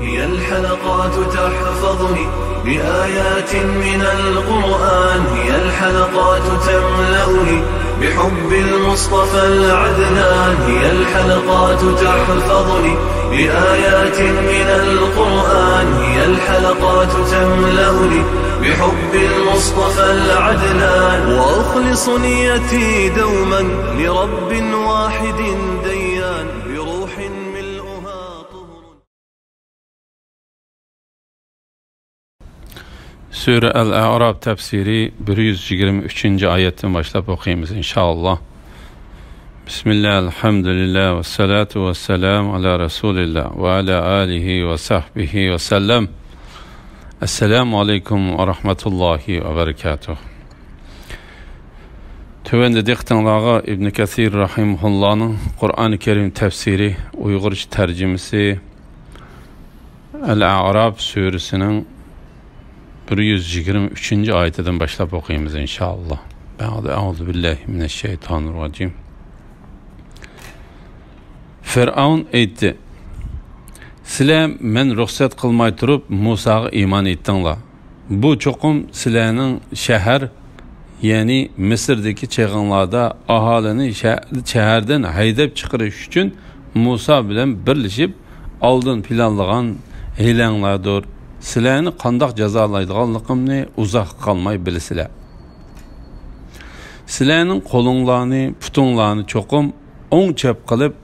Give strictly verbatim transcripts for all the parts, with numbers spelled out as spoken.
هي الحلقات تحفظني بآيات من القرآن، هي الحلقات تملأني بحب المصطفى العدنان، هي الحلقات تحفظني بآيات من القرآن، هي الحلقات تملأني بحب المصطفى العدنان، وأخلص نيتي دوما لرب واحد ديان، بروح ملؤها طهر. سۈرە ئەل-ئەئراپ تەپسىرى بىر يۈز يىگىرمە ئۈچىنچى ئايەتتىن باشلاپ ئوقۇيمىز، ئىنشائاللا. بىسمىللا، ئەلھەمدۇلىللا، ۋەسسالاتۇ ۋەسسالامۇ ئالا رەسۇلىللا ۋە ئالا ئالىھى ۋە سەھبىھى ۋەسەللەم. ئەسسالامۇ ئەلەيكۇم ۋە رەھمەتۇللاھى ۋە بەرىكاتۇھ. تۆۋەندە دىققىتىڭلارغا ئىبن كەسىر رەھىمەھۇللانىڭ قۇرئانى كەرىم تەپسىرى، ئۇيغۇرچە تەرجىمىسى، ئەل-ئەئراپ سۈرىسىنىڭ بىر يۈز يىگىرمە ئۈچىنچى ئايىتىدىن باشلاپ ئوقۇيمىز، ئىنشائاللا. بەئدە، ئەئۇزۇ بىللاھى مىنەششەيتانىررەجىم. فىرئەۋن ئېيتتى: سىلەر مەن رۇخسەت قىلماي تۇرۇپ مۇساغا ئىمان ئېيتتىڭلار. بۇ چوقۇم سىلەرنىڭ شەھەر، يەنى مىسىردىكى چېغىڭلاردا ئاھالىنى شە-، شەھەردىن ھەيدەپ چىقىرىش ئۈچۈن مۇسا بىلەن بىرلىشىپ ئالدىن پىلانلىغان ھىيلەڭلاردۇر. سىلەرنى قانداق جازالايدىغانلىقىمنى ئۇزاققا قالماي بىلىسىلەر. سىلەرنىڭ قولۇڭلارنى، پۇتۇڭلارنى چوقۇم ئوڭ چەپ قىلىپ،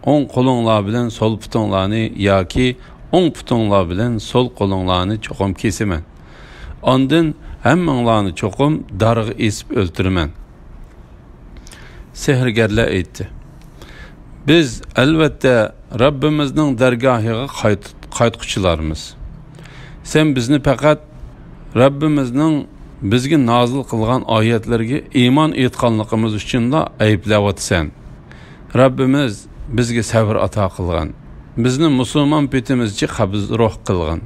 ئوڭ قولۇڭلار بىلەن سول پۇتۇڭلارنى ياكى ئوڭ پۇتۇڭلار بىلەن سول قولۇڭلارنى چوقۇم كېسىمەن. ئاندىن ھەممىڭلارنى چوقۇم دارغا ئېسىپ ئۆلتۈرىمەن. سېھىرگەرلەر ئېيتتى: بىز، ئەلۋەتتە، رەببىمىزنىڭ دەرگاھىغا قايت-، قايتقۇچىلارمىز. سەن بىزنى پەقەت رەببىمىزنىڭ بىزگە نازىل قىلغان ئايەتلىرىگە ئىمان ئېيتقانلىقىمىز ئۈچۈنلا ئەيىبلەۋاتىسەن. رەببىمىز بىزگە سەۋر ئاتا قىلغان. بىزنى مۇسۇلمان پېتىمىزچە قەبزىروھ قىلغان.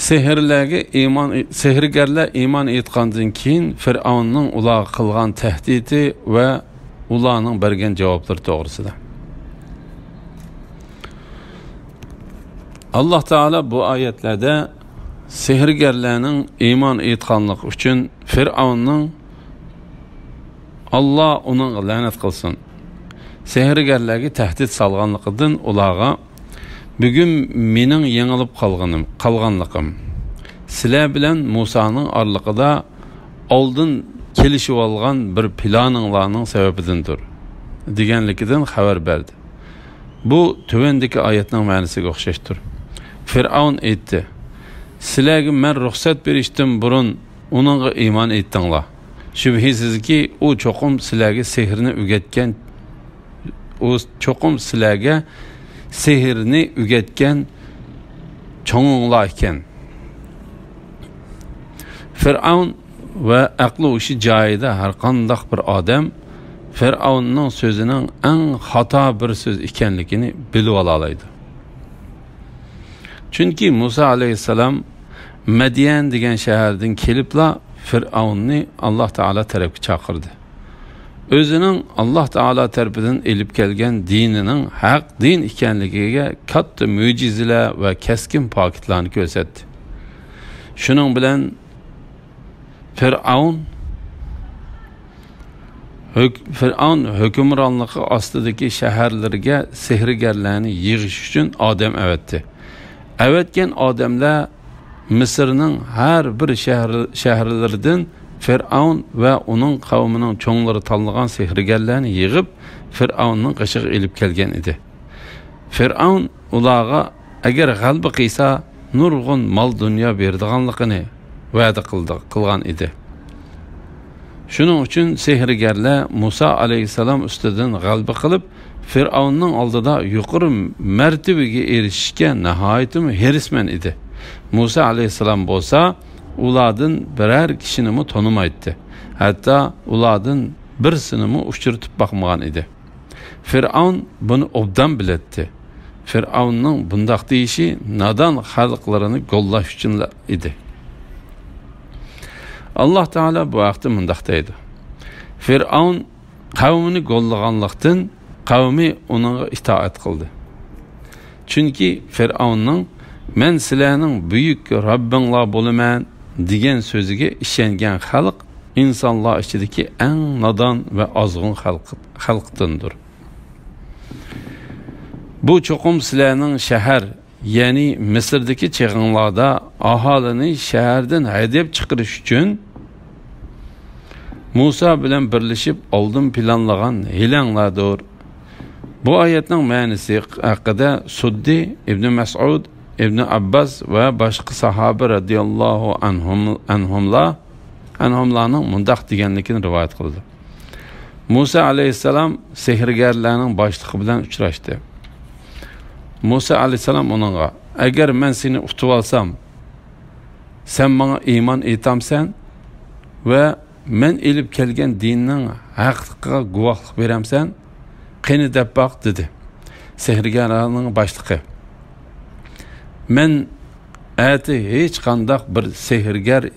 سېھىرلەرگە ئىمان، سېھىرگەرلەر ئىمان ئېيتقاندىن كېيىن، فىرئەۋننىڭ ئۇلارغا قىلغان تەھدىتى ۋە ئۇلارنىڭ بەرگەن جاۋابلىرى توغرىسىدا. ئاللاھ تائالا بۇ ئايەتلەردە سېھىرگەرلەرنىڭ ئىمان ئېيتقانلىقى ئۈچۈن فىرئەۋننىڭ، ئاللاھ ئۇنىڭغا لەنەت قىلسۇن، سېھىرگەرلەرگە تەھدىت سالغانلىقىدىن ئۇلارغا، بۈگۈن مېنىڭ يېڭىلىپ قالغىنىم، قالغانلىقىم، سىلەر بىلەن مۇسانىڭ ئارىلىقىدا ئالدىن كېلىشىۋالغان بىر پىلانىڭلارنىڭ سەۋەبىدىندۇر، دېگەنلىكىدىن خەۋەر بەردى. بۇ تۆۋەندىكى ئايەتنىڭ مەنىسىگە ئوخشاشتۇر. فىرئەۋن ئېيتتى: سىلەرگە مەن رۇخسەت بېرىشتىن بۇرۇن ئۇنىڭغا ئىمان ئېيتتىڭلار. شۈبھىسىزكى، ئۇ چوقۇم سىلەرگە سېھىرنى ئۆگەتكەن، ئۇ چوقۇم سىلەرگە سېھىرنى ئۆگەتكەن چوڭۇڭلار ئىكەن. فىرئەۋن ۋە ئەقلى ھوشى جايىدا ھەرقانداق بىر ئادەم فىرئەۋننىڭ سۆزىنىڭ ئەڭ خاتا بىر سۆز ئىكەنلىكىنى بىلىۋالالايدۇ. چۈنكى مۇسا ئەلەيھىسسالام مەديەن دېگەن شەھەردىن كېلىپلا فىرئەۋننى ئاللاھ تائالا تەرەپكە چاقىردى. ئۆزىنىڭ ئاللاھ تائالا تەرىپىدىن ئېلىپ كەلگەن دىنىنىڭ ھەق دىن ئىكەنلىكىگە كاتتا مۆجىزىلەر ۋە كەسكىن پاكىتلارنى كۆرسەتتى. شۇنىڭ بىلەن فىرئەۋن ھۆك-، فىرئەۋن ھۆكۈمرانلىقى ئاستىدىكى شەھەرلىرىگە سېھىرگەرلەرنى يىغىش ئۈچۈن ئادەم ئەۋەتتى. ئەۋەتكەن ئادەملەر مىسىرنىڭ ھەر بىر شەھىرى، شەھەرلىرىدىن فىرئەۋن ۋە ئۇنىڭ قەۋمىنىڭ چوڭلىرى تاللىغان سېھىرگەرلەرنى يىغىپ، فىرئەۋننىڭ قېشىغا ئېلىپ كەلگەن ئىدى. فىرئەۋن ئۇلارغا ئەگەر غەلىبە قىلسا، نۇرغۇن مال-دۇنيا بېرىدىغانلىقىنى ۋەدە قىلدى، قىلغان ئىدى. شۇنىڭ ئۈچۈن سېھىرگەرلەر مۇسا ئەلەيھىسسالام ئۈستىدىن غەلىبە قىلىپ، فىرئەۋننىڭ ئالدىدا يۇقىرى مەرتىۋىگە ئېرىشىشكە ناھايىتىمۇ ھېرىسمەن ئىدى. مۇسا ئەلەيھىسسالام بولسا ئۇلاردىن بىرەر كىشىنىمۇ تونۇمايتتى. ھەتتا ئۇلاردىن بىرسىنىمۇ ئۇچرىتىپ باقمىغان ئىدى. فىرئەۋن بۇنى ئوبدان بىلەتتى. فىرئەۋننىڭ بۇنداق دېيىشى نادان خەلقلىرىنى گوللاش ئۈچۈنلا ئىدى. ئاللاھ تائالا بۇ ھەقتە مۇنداق دەيدۇ: فىرئەۋن قەۋمىنى گوللىغانلىقتىن، قەۋمى ئۇنىڭغا ئىتائەت قىلدى. چۈنكى فىرئەۋننىڭ «مەن سىلەرنىڭ بۈيۈك رەببىڭلار بولىمەن» دېگەن سۆزىگە ئىشەنگەن خەلق ئىنسانلار ئىچىدىكى ئەڭ نادان ۋە ئازغۇن خەلق، خەلقتىندۇر. بۇ چوقۇم سىلەرنىڭ شەھەر، يەنى مىسىردىكى چېغىڭلاردا ئاھالىنى شەھەردىن ھەيدەپ چىقىرىش ئۈچۈن مۇسا بىلەن بىرلىشىپ ئالدىن پىلانلىغان ھىيلەڭلاردۇر. بۇ ئايەتنىڭ مەنىسى ھەققىدە سۇددى، ئىبنى مەسئۇد، ئىبنى ئابباس ۋە باشقا ساھابە رەزىياللاھۇ ئەنھۇم، ئەنھۇملار، ئەنھۇملارنىڭ مۇنداق دېگەنلىكىنى رىۋايەت قىلىدۇ: مۇسا ئەلەيھىسسالام سېھىرگەرلەرنىڭ باشلىقى بىلەن ئۇچراشتى. مۇسا ئەلەيھىسسالام ئۇنىڭغا: «ئەگەر مەن سېنى ئۇتۇۋالسام، سەن ماڭا ئىمان ئېيتامسەن ۋە مەن ئېلىپ كەلگەن دىننىڭ ھەقلىقىغا گۇۋاھلىق بېرەمسەن؟ قېنى دەپ باق» دېدى. سېھىرگەرلەرنىڭ باشلىقى: «مەن ئەتە ھېچقانداق بىر سېھىرگەر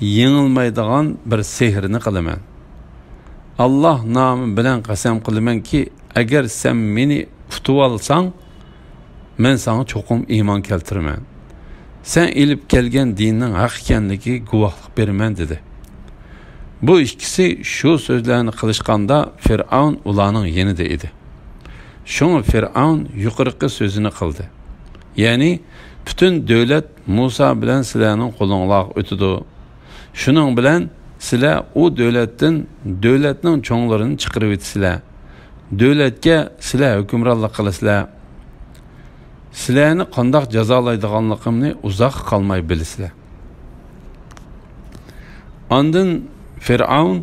يېڭىلمايدىغان بىر سېھىرنى قىلىمەن. ئاللاھ نامى بىلەن قەسەم قىلىمەنكى، ئەگەر سەن مېنى ئۇتۇۋالساڭ، مەن ساڭا چوقۇم ئىمان كەلتۈرىمەن. سەن ئېلىپ كەلگەن دىننىڭ ھەق ئىكەنلىكىگە گۇۋاھلىق بېرىمەن» دېدى. بۇ ئىككىسى شۇ سۆزلەرنى قىلىشقاندا، فىرئەۋن ئۇلارنىڭ يېنىدا ئىدى. شۇڭا فىرئەۋن يۇقىرىقى سۆزىنى قىلدى. يەنى، پۈتۈن دۆلەت مۇسا بىلەن سىلەرنىڭ قولۇڭلارغا ئۆتىدۇ. شۇنىڭ بىلەن سىلەر ئۇ دۆلەتتىن دۆلەتنىڭ چوڭلىرىنى چىقىرىۋېتىسىلەر. دۆلەتكە سىلەر ھۆكۈمرانلىق قىلىسىلەر. سىلەرنى قانداق جازالايدىغانلىقىمنى ئۇزاققا قالماي بىلىسىلەر. ئاندىن فىرئەۋن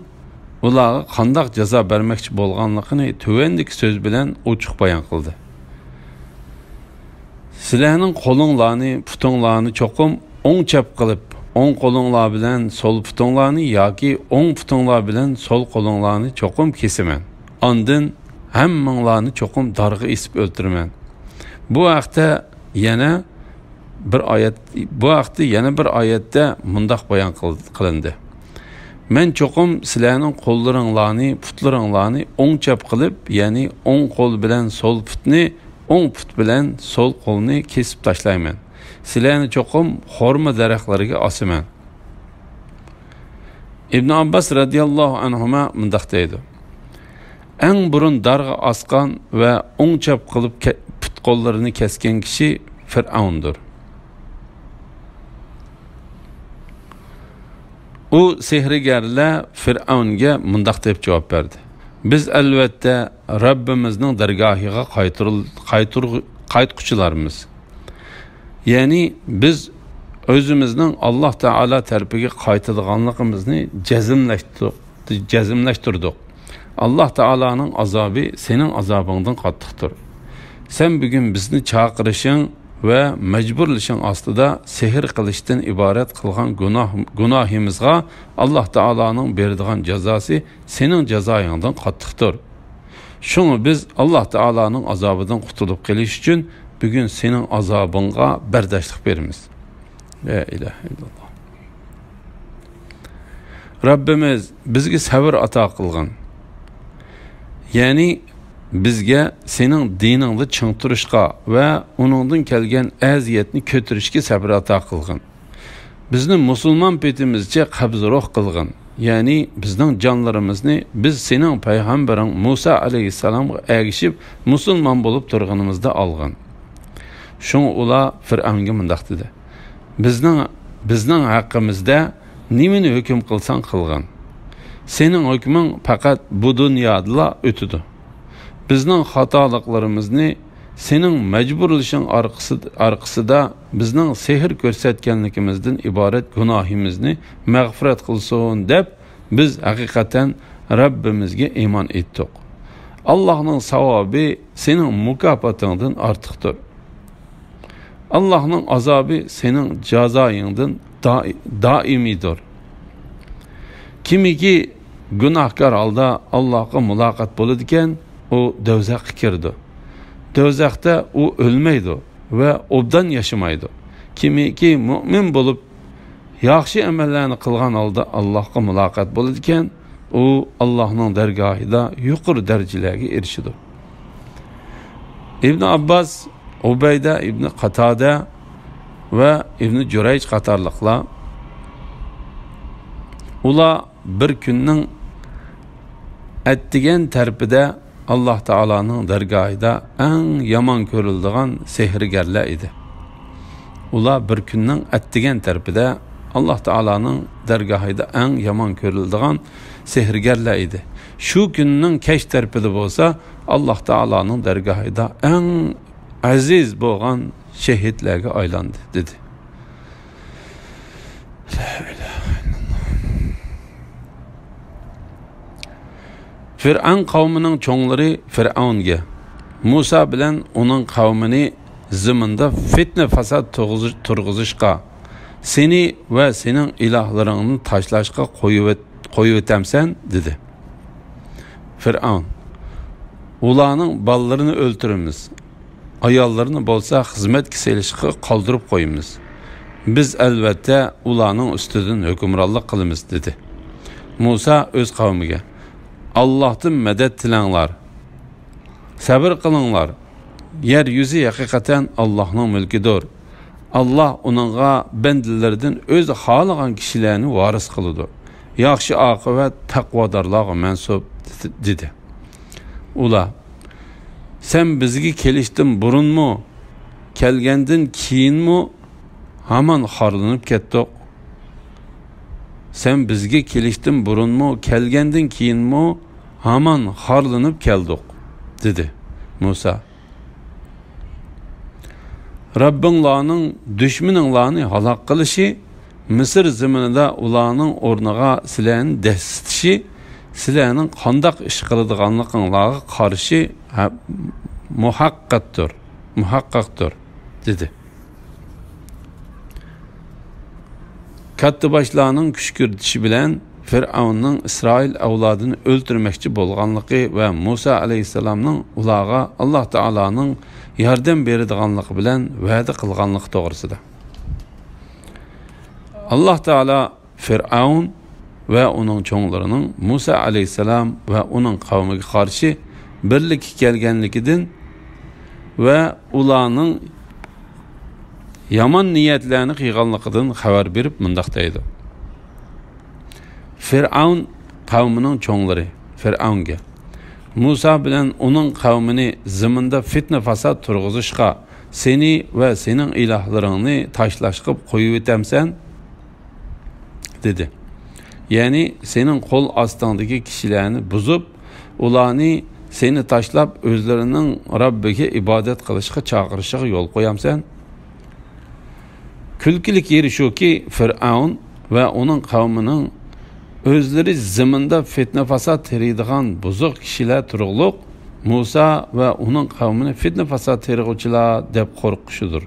ئۇلارغا قانداق جازا بەرمەكچى بولغانلىقىنى تۆۋەندىكى سۆز بىلەن ئوچۇق بايان قىلدى: سىلەرنىڭ قولۇڭلارنى، پۇتۇڭلارنى چوقۇم ئوڭ چەپ قىلىپ، ئوڭ قولۇڭلار بىلەن سول پۇتۇڭلارنى ياكى ئوڭ پۇتۇڭلار بىلەن سول قولۇڭلارنى چوقۇم كېسىمەن. ئاندىن ھەممىڭلارنى چوقۇم دارغا ئېسىپ ئۆلتۈرىمەن. بۇ ھەقتە يەنە بىر ئايەت، بۇ ھەقتە يەنە بىر ئايەتتە مۇنداق بايان قىل-، قىلىندى: مەن چوقۇم سىلەرنىڭ قوللىرىڭلارنى، پۇتلىرىڭلارنى ئوڭ چەپ قىلىپ، يەنى ئوڭ قول بىلەن سول پۇتنى، ئوڭ پۇت بىلەن سول قولنى كېسىپ تاشلايمەن. سىلەرنى چوقۇم خورما دەرەخلىرىگە ئاسىمەن. ئىبن ئابباس رەزىياللاھۇ ئەنھۇما مۇنداق دەيدۇ: ئەڭ بۇرۇن دارغا ئاسقان ۋە ئوڭ چەپ قىلىپ كە-، پۇت-قوللىرىنى كەسكەن كىشى فىرئەۋندۇر. ئۇ سېھىرگەرلەر فىرئەۋنگە مۇنداق دەپ جاۋاب بەردى: بىز، ئەلۋەتتە، رەببىمىزنىڭ دەرگاھىغا قايتۇرۇل-، قايتۇرغۇ-، قايتقۇچىلارمىز. يەنى بىز ئۆزىمىزنىڭ ئاللاھ تائالا تەرىپىگە قايتىدىغانلىقىمىزنى جەزملەشتۇ-، جەزملەشتۈردۇق. ئاللاھ تائالانىڭ ئازابى سېنىڭ ئازابىڭدىن قاتتىقتۇر. سەن بۈگۈن بىزنى چاقىرىشىڭ ۋە مەجبۇرلىشىڭ ئاستىدا سېھىر قىلىشتىن ئىبارەت قىلغان گۇناھ، گۇناھىمىزغا ئاللاھ تائالانىڭ بېرىدىغان جازاسى سېنىڭ جازايىڭدىن قاتتىقتۇر. شۇڭا بىز ئاللاھ تائالانىڭ ئازابىدىن قۇتۇلۇپ قېلىش ئۈچۈن بۈگۈن سېنىڭ ئازابىڭغا بەرداشلىق بېرىمىز. لا ئىلاھە ئىللاللاھ. رەببىمىز، بىزگە سەۋر ئاتا قىلغىن. يەنى بىزگە سېنىڭ دىنىڭدا چىڭ تۇرۇشقا ۋە ئۇنىڭدىن كەلگەن ئەزىيەتنى كۆتۈرۈشكە سەۋر ئاتا قىلغىن. بىزنى مۇسۇلمان پېتىمىزچە قەبزى روھ قىلغىن، يەنى بىزنىڭ جانلىرىمىزنى بىز سېنىڭ پەيغەمبىرىڭ مۇسا ئەلەيھىسسالامغا ئەگىشىپ مۇسۇلمان بولۇپ تۇرغىنىمىزدا ئالغىن. شۇڭا ئۇلار فىرئەۋنگە مۇنداق دېدى: بىزنىڭ، بىزنىڭ ھەققىمىزدە نېمىنى ھۆكۈم قىلساڭ قىلغىن. سېنىڭ ھۆكمۈڭ پەقەت بۇ دۇنيادىلا ئۆتىدۇ. بىزنىڭ خاتالىقلىرىمىزنى سېنىڭ مەجبۇرلىشىڭ ئارقىسى-، ئارقىسىدا بىزنىڭ سېھىر كۆرسەتكەنلىكىمىزدىن ئىبارەت گۇناھىمىزنى مەغپىرەت قىلسۇن دەپ، بىز ھەقىقەتەن رەببىمىزگە ئىمان ئېيتتۇق. ئاللاھنىڭ ساۋابى سېنىڭ مۇكاپاتىڭدىن ئارتۇقتۇر. ئاللاھنىڭ ئازابى سېنىڭ جازايىڭدىن دائ-، دائىمىيدۇر. كىمكى گۇناھكار ھالدا ئاللاھقا مۇلاقات بولىدىكەن، ئۇ دوزاخقا كىرىدۇ. دوزاختا ئۇ ئۆلمەيدۇ ۋە ئوبدان ياشىمايدۇ. كىمكى مۇئمىن بولۇپ، ياخشى ئەمەللەرنى قىلغان ھالدا ئاللاھقا مۇلاقات بولىدىكەن، ئۇ ئاللاھنىڭ دەرگاھىدا يۇقىرى دەرىجىلەرگە ئېرىشىدۇ. ئىبن ئابباس ئۇبەيدە ئىبنى قاتادە ۋە ئىبنى جۇرەيج قاتارلىقلار. ئۇلار بىر كۈننىڭ ئەتىگەن تەرىپىدە ئاللاھ تائالانىڭ دەرگاھىدا ئەڭ يامان كۆرۈلىدىغان سېھىرگەرلەر ئىدى. ئۇلار بىر كۈننىڭ ئەتىگەن تەرىپىدە ئاللاھ تائالانىڭ دەرگاھىدا ئەڭ يامان كۆرۈلىدىغان سېھىرگەرلەر ئىدى. شۇ كۈننىڭ كەچ تەرىپىدە بولسا ئاللاھ تائالانىڭ دەرگاھىدا ئەڭ ئەزىز بولغان شېھىتلەرگە ئايلاندى، دېدى. فىرئەۋن قەۋمىنىڭ چوڭلىرى فىرئەۋنگە، مۇسا بىلەن ئۇنىڭ قەۋمىنى زېمىندا فىتنە-پاسات تۇرغۇزۇش-، تۇرغۇزۇشقا سېنى ۋە سېنىڭ ئىلاھلىرىڭنى تاشلاشقا قويۇۋەت-، قويۇۋېتەمسەن؟ دېدى. فىرئەۋن، ئۇلارنىڭ بالىلىرىنى ئۆلتۈرىمىز، ئاياللىرىنى بولسا خىزمەتكە سېلىشقا قالدۇرۇپ قويىمىز. بىز ئەلۋەتتە ئۇلارنىڭ ئۈستىدىن ھۆكۈمرانلىق قىلىمىز، دېدى. مۇسا ئۆز قەۋمىگە، ئاللاھتىن مەدەت تىلەڭلار. سەۋر قىلىڭلار. يەر يۈزى ھەقىقەتەن ئاللاھنىڭ مۈلكىدۇر. ئاللاھ ئۇنىڭغا بەندىلىرىدىن ئۆزى خالىغان كىشىلەرنى ۋارىس قىلىدۇ. ياخشى ئاقىۋەت تەقۋادارلارغا مەنسۇپ، دېدى. ئۇلار، سەن بىزگە كېلىشتىن بۇرۇنمۇ، كەلگەندىن كېيىنمۇ ھامان خارلىنىپ كەتتۇق. سەن بىزگە كېلىشتىن بۇرۇنمۇ، كەلگەندىن كېيىنمۇ ھامان خارلىنىپ كەلدۇق، دېدى مۇسا. رەببىڭلارنىڭ دۈشمىنىڭلارنى ھالاك قىلىشى، مىسىر زېمىنىدا ئۇلارنىڭ ئورنىغا سىلەرنى دەسسىتىشى سىلەرنىڭ قانداق ئىش قىلىدىغانلىقىڭلارغا قارشى ھە-، مۇھەققەتتۇر، مۇھەققەقتۇر، دېدى. كاتتىباشلارنىڭ كۈشكۈرتۈشى بىلەن فىرئەۋننىڭ ئىسرائىل ئەۋلادىنى ئۆلتۈرمەكچى بولغانلىقى ۋە مۇسا ئەلەيھىسسالامنىڭ ئۇلارغا ئاللاھ تائالانىڭ ياردەم بېرىدىغانلىقى بىلەن ۋەدە قىلغانلىقى توغرىسىدا. ئاللاھ تائالا فىرئەۋن ۋە ئۇنىڭ چوڭلىرىنىڭ مۇسا ئەلەيھىسسالام ۋە ئۇنىڭ قەۋمىگە قارشى بىرلىككە كەلگەنلىكىدىن ۋە ئۇلارنىڭ يامان نىيەتلەرنى قىلغانلىقىدىن خەۋەر بېرىپ مۇنداق دەيدۇ. فىرئەۋن قەۋمىنىڭ چوڭلىرى فىرئەۋنگە، مۇسا بىلەن ئۇنىڭ قەۋمىنى زېمىندا فىتنە-پاسات تۇرغۇزۇشقا، سېنى ۋە سېنىڭ ئىلاھلىرىڭنى تاشلاشقا قويۇۋېتەمسەن؟ دېدى. يەنى سېنىڭ قول ئاستىڭدىكى كىشىلەرنى بۇزۇپ، ئۇلارنى سېنى تاشلاپ، ئۆزلىرىنىڭ رەببىگە ئىبادەت قىلىشقا چاقىرىشىغا يول قويامسەن؟ كۈلكىلىك يېرى شۇكى، فىرئەۋن ۋە ئۇنىڭ قەۋمىنىڭ ئۆزلىرى زېمىندا پىتنە-پاسات تېرىيدىغان بۇزۇق كىشىلەر تۇرۇقلۇق مۇسا ۋە ئۇنىڭ قەۋمىنى پىتنە-پاسات تېرىغۇچىلار دەپ قورقۇشىدۇر.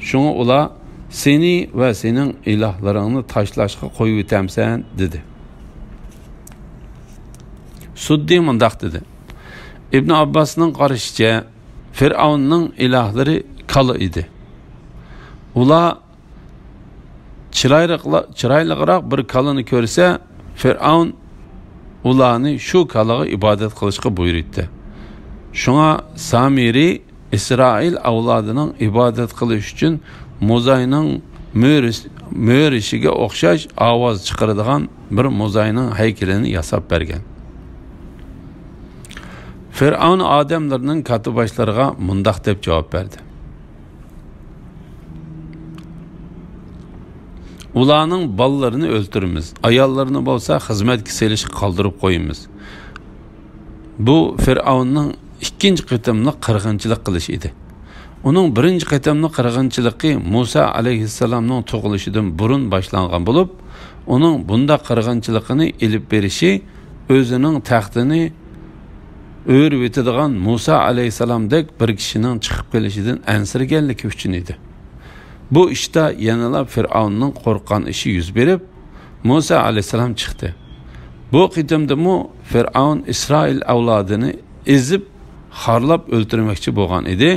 شۇڭا ئۇلار، «سېنى ۋە سېنىڭ ئىلاھلىرىڭنى تاشلاشقا قويۇۋېتەمسەن؟» دېدى. سۇددى مۇنداق دېدى، ئىبن ئابباسنىڭ قارىشىچە، فىرئەۋننىڭ ئىلاھلىرى كالا ئىدى. ئۇلار چىرايلىقلا-، چىرايلىقراق بىر كالىنى كۆرسە، فىرئەۋن ئۇلارنى شۇ كالىغا ئىبادەت قىلىشقا بۇيرۇيتتى. شۇڭا سامىرى ئىسرائىل ئەۋلادىنىڭ ئىبادەت قىلىش ئۈچۈن موزاينىڭ مۆرىس-، مۆرىشىگە ئوخشاش ئاۋاز چىقىرىدىغان بىر موزاينىڭ ھەيكىلىنى ياساپ بەرگەن. فىرئەۋن ئادەملىرىنىڭ كاتتىباشلىرىغا مۇنداق دەپ جاۋاب بەردى. ئۇلارنىڭ بالىلىرىنى ئۆلتۈرىمىز، ئاياللىرىنى بولسا خىزمەتكە سېلىشقا قالدۇرۇپ قويىمىز. بۇ فىرئەۋننىڭ ئىككىنچى قېتىملىق قىرغىنچىلىق قىلىشى ئىدى. ئۇنىڭ بىرىنچى قېتىملىق قىرغىنچىلىقى مۇسا ئەلەيھىسسالامنىڭ تۇغۇلۇشىدىن بۇرۇن باشلانغان بولۇپ، ئۇنىڭ بۇنداق قىرغىنچىلىقىنى ئېلىپ بېرىشى ئۆزىنىڭ تەختىنى ئۆرۈۋېتىدىغان مۇسا ئەلەيھىسسالامدەك بىر كىشىنىڭ چىقىپ قېلىشىدىن ئەنسىرىگەنلىكى ئۈچۈن ئىدى. بۇ ئىشتا يەنىلا فىرئەۋننىڭ قورققان ئىشى يۈز بېرىپ، مۇسا ئەلەيھىسسالام چىقتى. بۇ قېتىمدىمۇ فىرئەۋن ئىسرائىل ئەۋلادىنى ئېزىپ، خارلاپ ئۆلتۈرمەكچى بولغان ئىدى.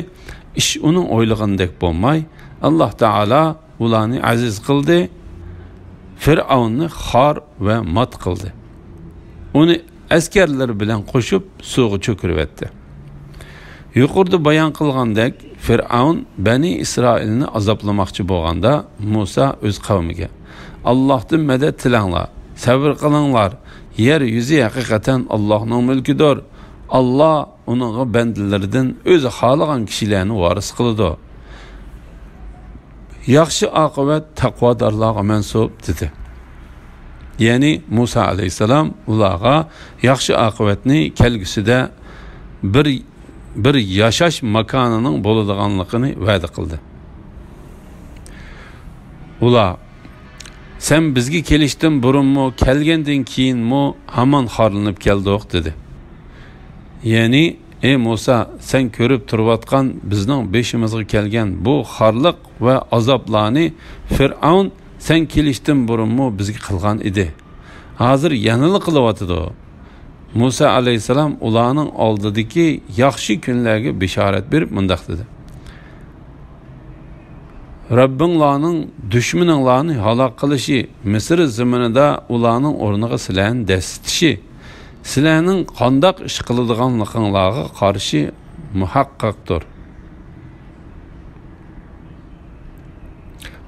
ئىش ئۇنىڭ ئويلىغىنىدەك بولماي، ئاللاھ تائالا ئۇلارنى ئەزىز قىلدى، فىرئەۋننى خار ۋە مات قىلدى. ئۇنى ئەسكەرلىرى بىلەن قوشۇپ سۇغا چۆكۈرۈۋەتتى. يۇقىرىدا بايان قىلغاندەك، فىرئەۋن بەنى ئىسرائىلنى ئازابلىماقچى بولغاندا، مۇسا ئۆز قەۋمىگە، «ئاللاھتىن مەدەت تىلەڭلار، سەۋر قىلىڭلار، يەر يۈزى ھەقىقەتەن ئاللاھنىڭ مۈلكىدۇر. ئاللاھ ئۇنىڭغا بەندىلىرىدىن ئۆزى خالىغان كىشىلەرنى ۋارىس قىلىدۇ. ياخشى ئاقىۋەت تەقۋادارلارغا مەنسۇپ» دېدى. يەنى مۇسا ئەلەيھىسسالام ئۇلارغا ياخشى ئاقىۋەتنى كەلگۈسىدە بىر، بىر ياشاش ماكانىنىڭ بولىدىغانلىقىنى ۋەدە قىلدى. ئۇلار، «سەن بىزگە كېلىشتىن بۇرۇنمۇ، كەلگەندىن كېيىنمۇ ھامان خارلىنىپ كەلدۇق» دېدى. يەنى، «ئەي مۇسا، سەن كۆرۈپ تۇرۇۋاتقان بىزنىڭ بېشىمىزغا كەلگەن بۇ خارلىق ۋە ئازابلارنى فىرئەۋن سەن كېلىشتىن بۇرۇنمۇ بىزگە قىلغان ئىدى. ھازىر يەنىلا قىلىۋاتىدۇ.» مۇسا ئەلەيھىسسالام ئۇلارنىڭ ئالدىدىكى ياخشى كۈنلەرگە بېشارەت بېرىپ مۇنداق دېدى: «رەببىڭلارنىڭ دۈشمىنىڭلارنى ھالاك قىلىشى، مىسىر زېمىنىدا ئۇلارنىڭ ئورنىغا سىلەرنى دەسسىتىشى، سىلەرنىڭ قانداق ئىش قىلىدىغانلىقىڭلارغا قارىشى مۇھەققەقتۇر.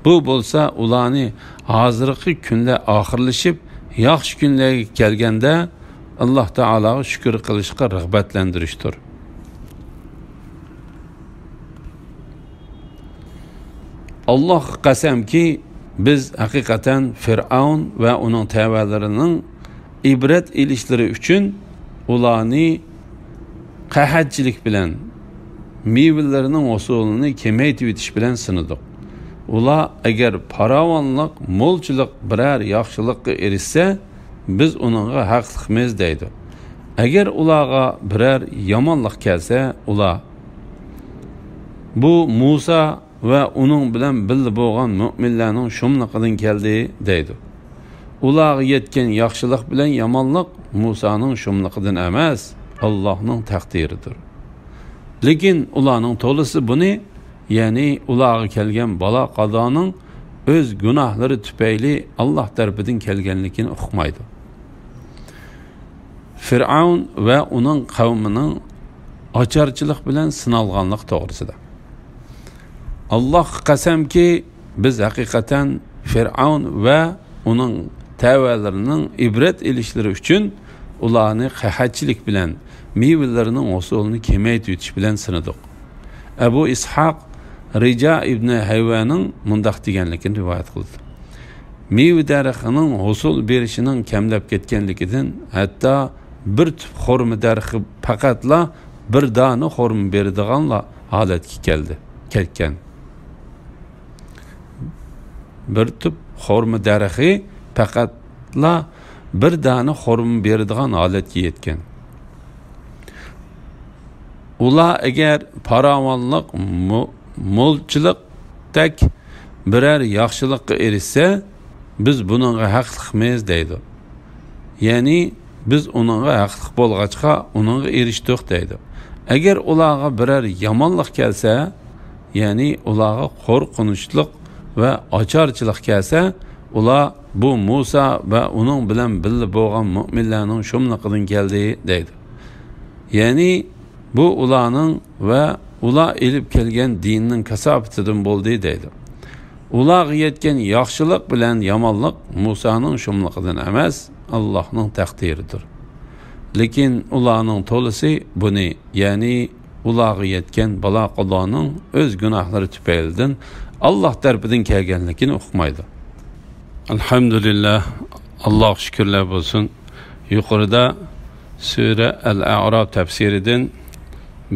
بۇ بولسا ئۇلارنى ھازىرقى كۈنلەر ئاخىرلىشىپ، ياخشى كۈنلەرگە كەلگەندە، ئاللاھ تائالاغا شۈكۈر قىلىشقا رىغبەتلەندۈرۈشتۇر.» ئاللاھقا قەسەمكى، بىز ھەقىقەتەن فىرئەۋن ۋە ئۇنىڭ تەۋەلىرىنىڭ ئىبرەت ئېلىشلىرى ئۈچۈن ئۇلارنى قەھەتچىلىك بىلەن، مېۋىلىرىنىڭ ھوسۇلىنى كېمەيتىۋېتىش بىلەن سىنىدۇق. ئۇلار ئەگەر پاراۋانلىق، مولچىلىق بىرەر ياخشىلىققا ئېرىشسە، بىز ئۇنىڭغا ھەقلىقمىز دەيدۇ. ئەگەر ئۇلارغا بىرەر يامانلىق كەلسە، ئۇلار، «بۇ مۇسا ۋە ئۇنىڭ بىلەن بىللە بولغان مۆمىنلەرنىڭ شۇملۇقىدىن كەلدى» دەيدۇ. ئۇلارغا يەتكەن ياخشىلىق بىلەن يامانلىق مۇسانىڭ شۇملۇقىدىن ئەمەس، ئاللاھنىڭ تەقدىرىدۇر. لېكىن ئۇلارنىڭ تولىسى بۇنى، يەنى ئۇلارغا كەلگەن بالا-قازانىڭ ئۆز گۇناھلىرى تۈپەيلى ئاللاھ تەرىپىدىن كەلگەنلىكىنى ئۇقمايدۇ. فىرئەۋن ۋە ئۇنىڭ قەۋمىنىڭ ئاچارچىلىق بىلەن سىنالغانلىقى توغرىسىدا. ئاللاھقا قەسەمكى، بىز ھەقىقەتەن فىرئەۋن ۋە ئۇنىڭ تەۋەلىرىنىڭ ئىبرەت ئېلىشلىرى ئۈچۈن ئۇلارنى قەھەتچىلىك بىلەن، مېۋىلىرىنىڭ ھوسۇلىنى كېمەيتىۋېتىش بىلەن سىنىدۇق. ئەبۇ ئىسھاق رىجا ئىبنى ھەيۋەنىڭ مۇنداق دېگەنلىكىنى رىۋايەت قىلدى: «مېۋە دەرىخىنىڭ ھوسۇل بېرىشىنىڭ كەملەپ كەتكەنلىكىدىن، ھەتتا بىر تۈپ خورما دەرىخى پەقەتلا بىر دانە خورما بېرىدىغانلا ھالەتكە كەلدى، كەتكەن.» بىر تۈپ خورما دەرىخى پەقەتلا بىر دانە خورما بېرىدىغان ھالەتكە يەتكەن. ئۇلار ئەگەر پاراۋانلىق، مو-، مولچىلىقتەك بىرەر ياخشىلىققا ئېرىشسە، بىز بۇنىڭغا ھەقلىقمىز دەيدۇ. يەنى، بىز ئۇنىڭغا ھەقلىق بولغاچقا، ئۇنىڭغا ئېرىشتۇق دەيدۇ. ئەگەر ئۇلارغا بىرەر يامانلىق كەلسە، يەنى ئۇلارغا قورقۇنچلۇق ۋە ئاچارچىلىق كەلسە، ئۇلار، بۇ مۇسا ۋە ئۇنىڭ بىلەن بىللە بولغان مۆمىنلەرنىڭ شۇملۇقىدىن كەلدى دەيدۇ. يەنى، بۇ ئۇلارنىڭ ۋە ئۇلار ئېلىپ كەلگەن دىننىڭ كاساپىتىدىن بولدى دەيدۇ. ئۇلارغا يەتكەن ياخشىلىق بىلەن يامانلىق مۇسانىڭ شۇملۇقىدىن ئەمەس، ئاللاھنىڭ تەقدىرىدۇر. لېكىن ئۇلارنىڭ تولىسى بۇنى، يەنى ئۇلارغا يەتكەن بالا-قازانىڭ ئۆز گۇناھلىرى تۈپەيلىدىن ئاللاھ تەرىپىدىن كەلگەنلىكىنى ئۇقمايدۇ. ئەلھەمدۇلىللاھ، ئاللاھقا شۈكۈرلەر بولسۇن. يۇقىرىدا سۈرە ئەل-ئەئراف تەپسىرىدىن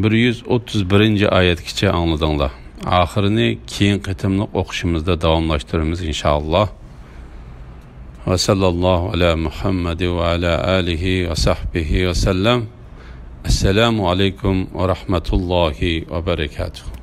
بىر يۈز ئوتتۇز بىرىنچى ئايەتكىچە ئاڭلىدىڭلار. ئاخىرىنى كېيىنكى قېتىملىق ئوقۇشىمىزدا داۋاملاشتۇرىمىز، ئىنشائاللاھ. ۋە سەللەللاھۇ ئەلا مۇھەممەد ۋە ئەلا ئالىھى ۋە سەھبىھى ۋە سەللەم. ئەسسالامۇ ئەلەيكۇم ۋە رەھمەتۇللاھى ۋە بەرەكاتۇھ.